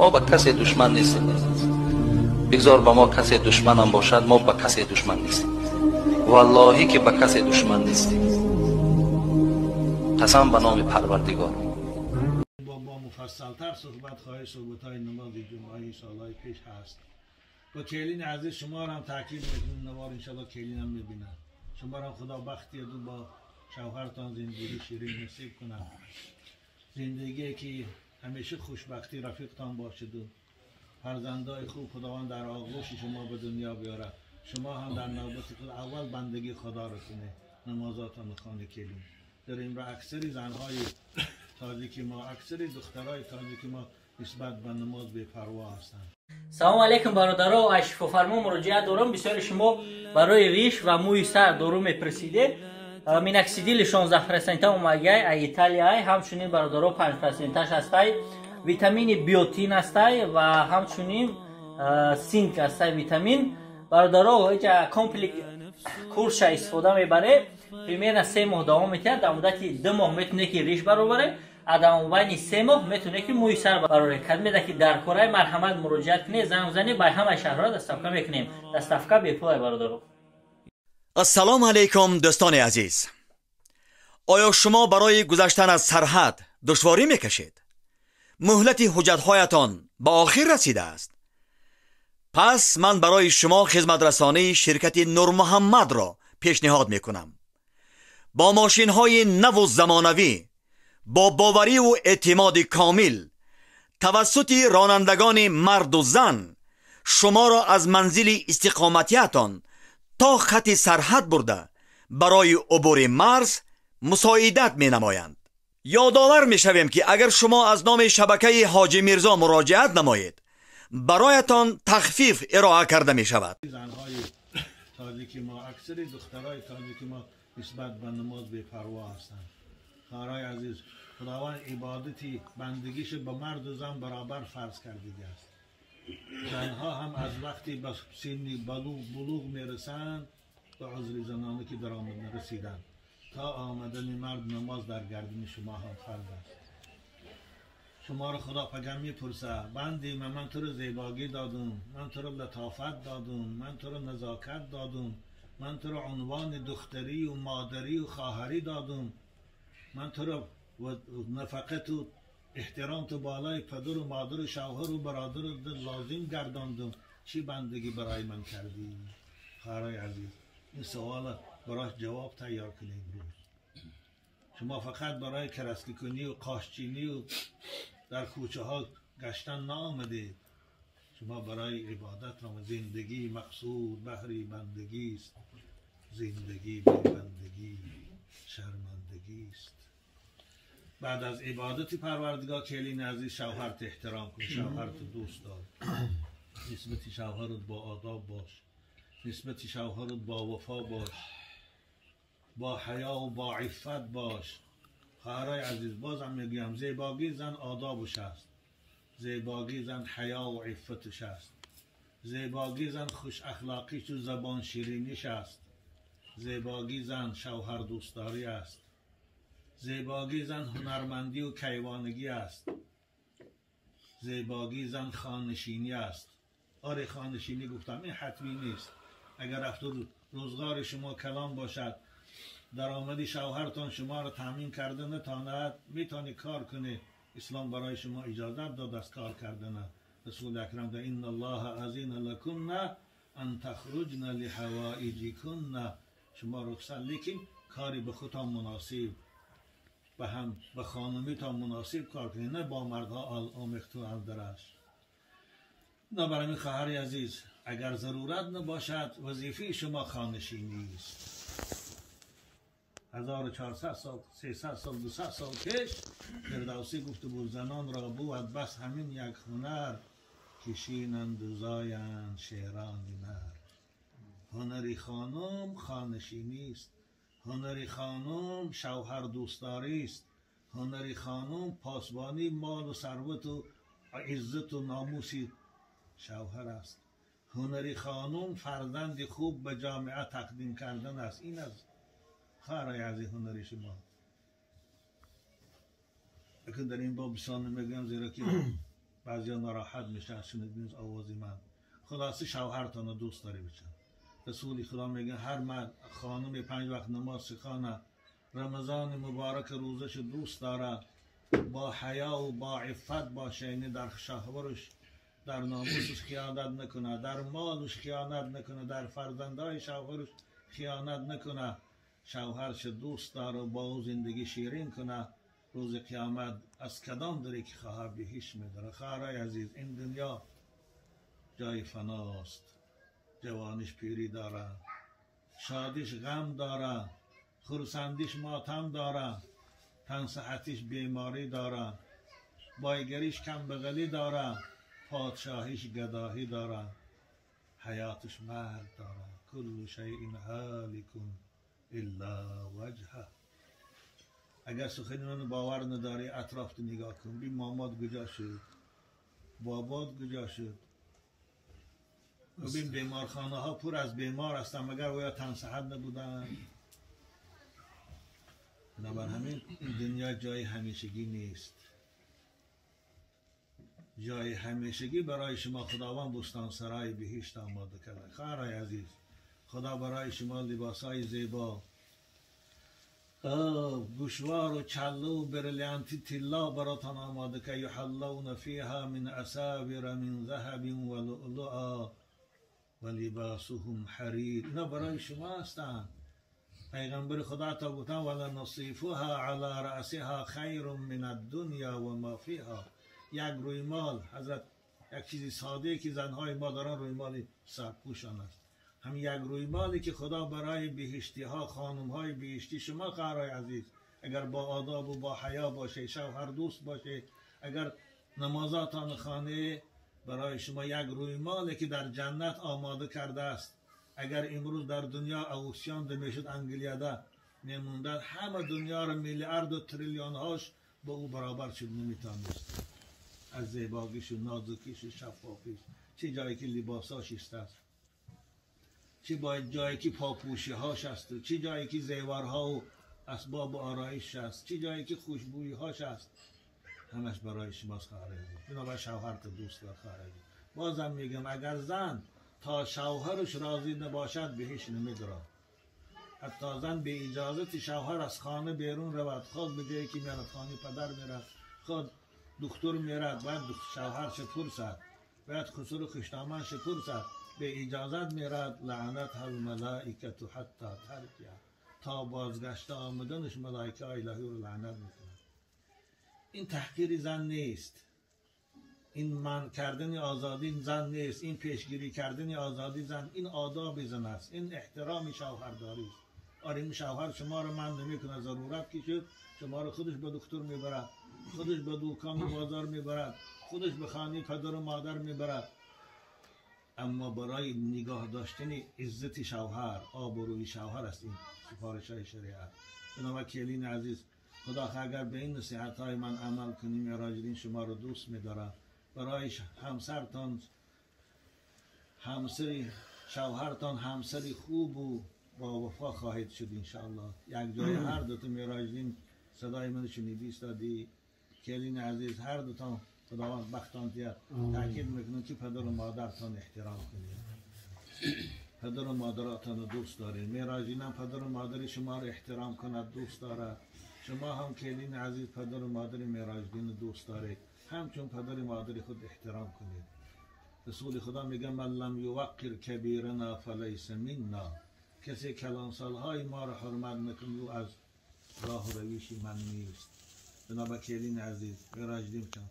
Мо ба касе душман нестем. Бигзор ба мо касе душманам бошад, мо ба касе душман нестем. Валлоҳӣ ки ба касе душман нестем. Қасам ба номи Парвардигор. Бо муфассалтар суҳбат хоҳӣ, суҳбатҳои намози ҷумъаи солҳои пеш ҳаст. Бо келини азиз шуморо ҳам таъкид мекунем, навор иншалло келинам мебинад. Шуморо ҳам Худо бахт диҳад бо шавҳартон зиндагӣ ширин насиб кунад. Зиндагие ки ҳамеша хушбахтӣ рафиқтон бошад, фарзандои хуб Худованд дар оғӯши шумо ба дунё биёрад. Шумо ҳам дар навбати худ аввал бандагии Худоро кунед, намозотонро хонед келин. Дар ин ро аксари занҳои тоҷики мо, аксари духтарои тоҷики мо нисбат ба намоз бепарво ҳастанд. Салом алейкум, бародаро, аз шифофармо муроҷиат дорам. Бисёри шумо барои риш ва мӯи сар дору мепурсидед. Миноксидили 16% омагай а Италияй, ҳамчунин, бародаро, 5%аш ҳастай, витамини биотин ҳастай ва ҳамчунин цинк ҳастай витамин. Бародаро, иҷа комплекс курша истифода мебаред, примерно 3 моҳ давом метиҳад. Дар муддати 2 моҳ метавонед ки риш баробаред, а дар мобайни 3 моҳ метавонед ки мӯи сар бароред. Кадмеда ки дар корай, марҳамат, муроҷиат кунед, занг занед, ба ҳамаи шаҳрҳо доставка мекунем. Доставка бепулай, бародаро. Ассалому алайкум, дӯстони азиз! Оё шумо барои гузаштан аз сарҳад душворӣ мекашед? Муҳлати ҳуҷҷатҳоятон ба охир расидааст? Пас ман барои шумо хизматрасонии ширкати Нурмуҳаммадро пешниҳод мекунам. Бо мошинҳои наву замонавӣ, бо бовариву эътимоди комил, тавассути ронандагони марду зан шуморо аз манзили истиқоматиятон то хати сарҳад бурда, барои убури марз мусоидат менамоянд. Ёдовар мешавем, ки агар шумо аз номи шабакаи Ҳоҷӣ Мирзо муроҷиат намоед, бароятон тахфиф ироа карда мешавад. Занҳои тоҷики мо, аксари духтарои тоҷики мо нисбат ба намоз бепарво ҳастанд. Хоҳарои азиз, Худованд ибодати бандагишу ба марду зан баробар фарз кардагиаст. Занҳо ҳам аз вақте ба синни булуғ мерасанд, ба узри занона ки даромад нарасиданд, то омадани мард намоз дар гардани шумо ҳам фарз аст. Шуморо Худо паган мепурсад: банди ман, ман туро зебогӣ додум, ман туро латофат додум, ман туро назокат додум, ман туро унвони духтарию модарию хоҳарӣ додум, ман туро нафақату эҳтиромту болои падару модару шавҳару бародару лозим гардондум, чӣ бандагӣ барои ман кардӣ? Хоҳарои азиз, ин савола барош ҷавоб тайёр кунед имрӯз. Шумо фақат барои краскакунию қошчинию дар кӯчаҳо гаштан наомадед, шумо барои ибодат омад. Зиндагӣ мақсуд баҳри бандагист, зиндагӣ бебандагӣ шармандагист. Баъд аз ибодати Парвардигор, келини азиз, шавҳарт эҳтиром кун, шавҳарт дӯст дор, нисбати шавҳарат бо одоб бош, нисбати шавҳарат бо вафо бош, бо ҳаё бо иффат бош. Хоҳарои азиз, бозам мегӯям, зебогии зан одобуш аст, зебогии зан ҳаёву иффатуш аст, зебогии зан хушахлоқишу забоншириниш аст, зебогии зан шавҳардӯстдорӣ аст, зебогии зан ҳунармандию кайвонагӣ аст, зебогии зан хоннишинӣ аст. Оре, хоннишинӣ гуфтам, ин ҳатмӣ нест. Агар рафту рӯзғори шумо калон бошад, даромади шавҳартон шуморо таъмин карда натонад, метавонӣ кор кунӣ. Ислом барои шумо иҷозат додааст кор кардана. Расули акрам: "Инна Аллоҳа азина лакунна ан тахруҷна лиҳавоиҷикунна". Шумо рухсат, лекин кори ба худтон муносиб, ба ҳам ба хонумитон муносиб кор кунед, на бо мардҳо омехту алдараш. На барои ин, хоҳари азиз, агар зарурат набошад, вазифаи шумо хоннишинист. 1400 сол, 300 сол, 200 сол пеш Фирдавсӣ гуфта буд: "Занонро бувад бас ҳамин як ҳунар, ки шинанду зоянд шерони нар". Ҳунари хонум хоннишинист, ҳунари хонум шавҳардӯстдорист, ҳунари хонум посбонии молу сарвату иззату номуси шавҳар аст, ҳунари хонум фарзанди хуб ба ҷомеа тақдим кардан аст. Ин аз, хоҳарои азиз, ҳунари шумо. Лекин дар ин боб бисёр намегӯям, зеро ки بعضیا ناراحت میشن شنیدن آواز من. خلاصه شوهرتان رو دوست داری بچن. رسول خدا میگه هر مرد خانم 5 وقت نماز خانه، رمضان مبارک روزش دوست داره، با حیا و با عفت باشه، یعنی در شوهرش در ناموسش خیانت نکنه، در مالش خیانت نکنه، در فرزندای شوهرش خیانت نکنه، شوهرش دوست داره و با او زندگی شیرین کنه، روز قیامت از کدام دری که خواهد بهش میداره. خواهرای عزیز، این دنیا جای فناست، جوانش پیری داره، شادیش غم داره، خرسندیش ماتم داره، تنصحتیش بیماری داره، بایگریش کم بغلی داره، پادشاهیش گداهی داره، حیاتش مرگ داره. کل شیء هالک الا وجهه. اگر سخنی من باور نداری اطرافت نگاه کن، بی ماماد کجا شد، بابات کجا شد. ببین بیمارخانه ها پر از بیمار هستن، مگر ویا تنصحت نبودن؟ بنابر همین دنیا جای همیشگی نیست. جای همیشگی برای شما خداوند بستان سرای بهشت آماده کرده. خواهرای عزیز، خدا برای شما لباسای زیبا، گوشوار و چله و بریلیانتی طلا براتان آماده که یحلون فیها من اساور من ذهب و لؤلؤا و لباسهم حریر. اینا برای شما هستند. پیغمبر خدا تا گفتن ولنصیفها علی رأسها خیر من الدنیا و ما فیها. یک رویمال، حضرت یک چیزی ساده که زنهای ما دارن رویمال سرپوشان است، هم یک رویمالی که خدا برای بهشتی ها، خانم های بهشتی شما خواهرای عزیز، اگر با آداب و با حیا باشه، شوهر دوست باشه، اگر نمازاتان خانه، برای شما یک رویمالی که در جنت آماده کرده است. اگر امروز در دنیا اوسیان میشد انگلیاده میموندن، همه دنیا را میلیارد و تریلیون هاش با او برابر شد نمیتونست. از زیباگیش و نازکیش و شفافیش، چه جایی که لباساش است، چه باید جایی که پاپوشی هاش است، و چه جایی که زیورها و اسباب آرایش است، چه جایی که خوشبویی هاش است، همش برای شماست خواهر عزیز. بنابر شوهرت دوست دار خواهر عزیز. بازم میگم اگر زن تا شوهرش راضی نباشد بهش نمیدرد. حتی زن به اجازت شوهر از خانه بیرون رود، خود به جایی که میرد خانه پدر میرد، خود دکتر میرد، باید شوهرش پرسد، باید خسر خوشدامنش پرسد، به اجازت میرد. لعنت الملائکه حتی ترجع، تا بازگشت آمدنش ملائکه الهی رو لعنت میکنند. این تحقیر زن نیست، این من کردن آزادی زن نیست، این پیشگیری کردن آزادی زن، این آداب زن است، این احترام شوهرداری است. آره این شوهر شما رو من نمیکنه، ضرورت که شد شما رو خودش به دکتر میبرد، خودش به دکان و بازار میبرد، خودش به خانه پدر و مادر میبرد. اما برای نگاه داشتن عزت شوهر، آبروی شوهر است این سفارش های شریعت. بنابراین کلین عزیز، خدا اگر به این نصیحت های من عمل کنیم، معراج شما رو دوست میدارم. برای همسرتان، همسر شوهرتان همسری خوب و با وفا خواهید شد انشاءالله. یک جای هر دوتا معراج صدای من شنیدی استادی کلین عزیز، هر دوتا خداوند بختان دید. تاکید میکنم که پدر و مادرتان احترام کنید، پدر و مادراتان رو دوست دارید. معراج هم پدر و مادر شما رو احترام کند، دوست دارد. شما هم کلین عزیز پدر و مادر معراج دین دوست دارید، همچون پدر و مادر خود احترام کنید. رسول خدا میگه من لم یوقر کبیرنا فلیس منا، کسی کلانسالهای ما رو حرمت نکنه او از راه و روش من نیست. بنابر کلین عزیز معراج دین جان،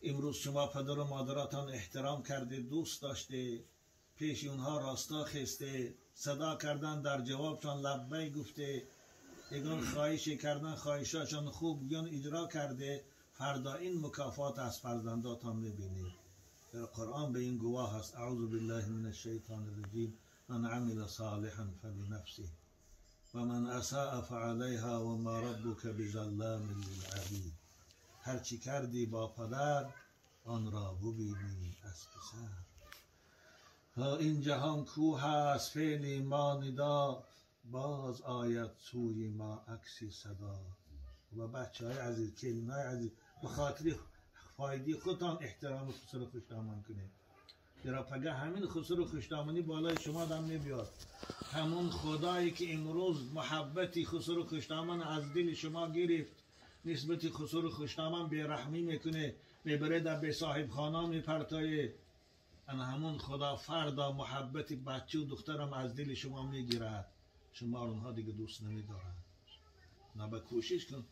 امروز شما پدر و مادراتان احترام کردید، دوست داشته، پیش اونها راستا خسته، صدا کردن در جوابشان لبی گفته، یگان خواهش کردن خواهشاشان خوب گیان اجرا کرده، فردا این مکافات از فرزنداتان میبینید. در قرآن به این گواه است. اعوذ بالله من الشیطان الرجیم، من عمل صالحا فلنفسه و من اساء فعلیها و ما ربک بظلام للعبید. هرچی کردی با پدر آن را ببینی از پسر. این جهان کوه است فعلی ما ندا، باز آید سوی ما عکسی صدا. و بچه های عزیز، کلین های عزیز، به خاطر فایده خودتان احترام خسر و خوشدامان کنید. زیرا پگه همین خسر و خوشدامانی بالای شما دم نمیاد. همون خدایی که امروز محبتی خسر و خوشدامان از دل شما گرفت، نسبت خسر و خوشدامان بی‌رحمی میکنه، میبره در به صاحب خانه میپرتایه. ان همون خدا فردا محبت بچه و دخترم از دل شما میگیرد، شما اونها دیگه دوست نمیدارند. نه به کوشش کن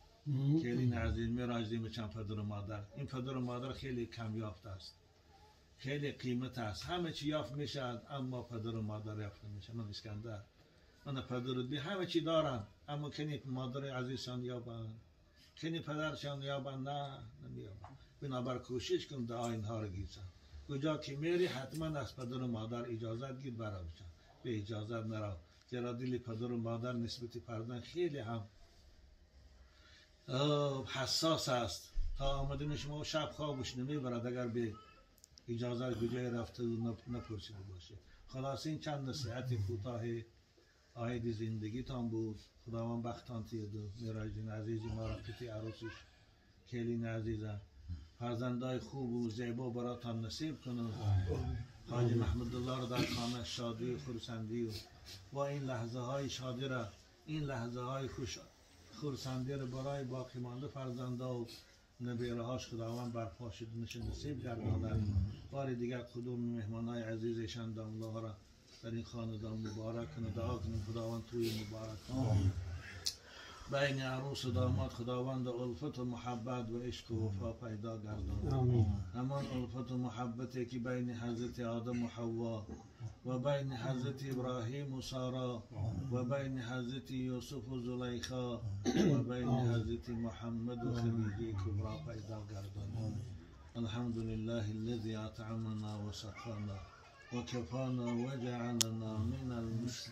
خیلی نزدیک میراجدیم چند پدر و مادر. این پدر و مادر خیلی کمیافت است، خیلی قیمت است، همه چی یافت میشد اما پدر و مادر یافت نمیشه. من اسکندر، من پدر بی همه چی دارم اما کنی مادر عزیزشان یابن، کنی پدرشان یابن، نه نمییابن. بنابر کوشش کن دعای اینها رو گیرن. کجا که میری حتما از پدر و مادر اجازت گیر برا بچن، به اجازت نرو، زیرا دل پدر و مادر نسبت فرزند خیلی هم حساس است. تا آمدن شما شب خوابش نمیبرد اگر به اجازه کجای رفته و نپرسیده باشه. خلاص این چند نصیحت کوتاه آید زندگیتان بود. خداوند بختان تید میراجدین عزیزی ما را قطعی عروسش کلین عزیزم فرزندای خوب و زیبا براتان نصیب کنه. حاج محمدالله را در خانه شادی و خرسندی و این لحظه های شادی را، این لحظه های خوش خرسندی را برای باقی مانده فرزنده و نبیره هاش خداوند برپا شدنش نصیب گرداند. بار دیگر قدوم مهمانای عزیزشان داملا را در این خاندان مبارک کنه. دعا کنیم خداوند توی مبارک کنه. بین عروس و داماد خداوند الفت و محبت و عشق و وفا پیدا گرداند. همان الفت و محبتی که بین حضرت آدم و حوا و بین حضرت ابراهیم و سارا و بین حضرت یوسف و زلیخا و بین حضرت محمد و خدیجه کبرا پیدا گرداند. الحمد لله الذي اطعمنا وسقانا وكفانا وجعلنا من المسلمين.